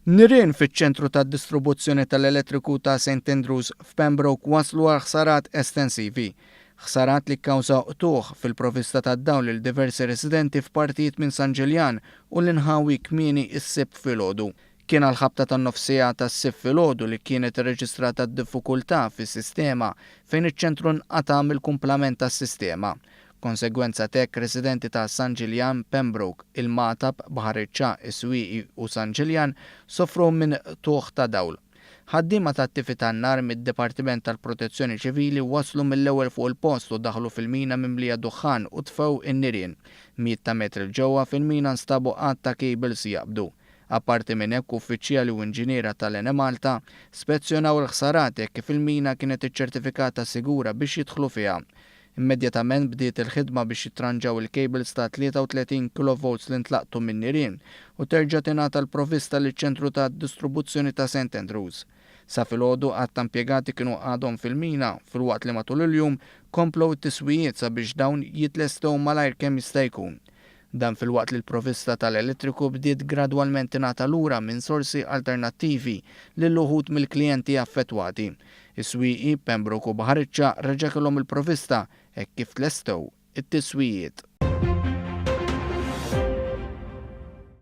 Nirien fiċ-ċentru tad-distribuzzjoni tal-elettriku ta' St Andrews f'Pembroke waslu għal ħsarat estensivi. Ħsarat li kkawżaw qtugħ fil-provvista tad-dawl lil diversi residenti f'partijiet minn San Ġiljan u l-inħawi kmieni s-Sibt filgħodu. Kien għall-ħabta tan-nofs siegħa tas-Sibt filgħodu li kienet irreġistrata d-diffikultà fis-sistema fejn iċ-ċentru nqata' mill-kumplament tas-sistema. Konsegwenza t'hekk residenti ta' San Ġiljan, Pembroke, il-Magħtab, Baħar iċ-Ċagħaq, is-Swieqi u San Ġiljan sofrew minn qtugħ ta' dawl. Ħaddiema tat-tifi tan-nar mid-Dipartiment tal-Protezzjoni Ċivili waslu mill-ewwel fuq il-post u daħlu fil-mina mimlija duħħan u tfew in-nirien. Mijiet ta' metri 'l ġewwa fil-mina nstabu għadd ta' cables jaqbdu. Apparti minn hekk uffiċjali u inġiniera tal-Enemalta spezzjonaw il-ħsarat hekk kif il-mina kienet iċċertifikata sigura biex jidħlu fiha. Immedjatament bdiet il-ħidma biex jitranġaw il-cables ta' 33 kilovolts li ntlaqtu min-nirien u terġa' tingħata l-provvista liċ-ċentru ta' distribuzzjoni ta' St Andrews. Sa filgħodu għadd ta' impjegati kienu għadhom fil-mina filwaqt li matul il-jum komplew it-tiswijiet sabiex dawn jitlestew malajr kemm jista' jkun. Dan filwaqt li l-provvista tal-elettriku bdiet gradwalment tingħata lura minn sorsi alternattivi lil uħud mill-klijenti affettwati. Is-Swieqi, Pembroke u Baħar iċ-Ċagħaq reġa' kellhom il-provvista hekk kif tlestew it-tiswijiet.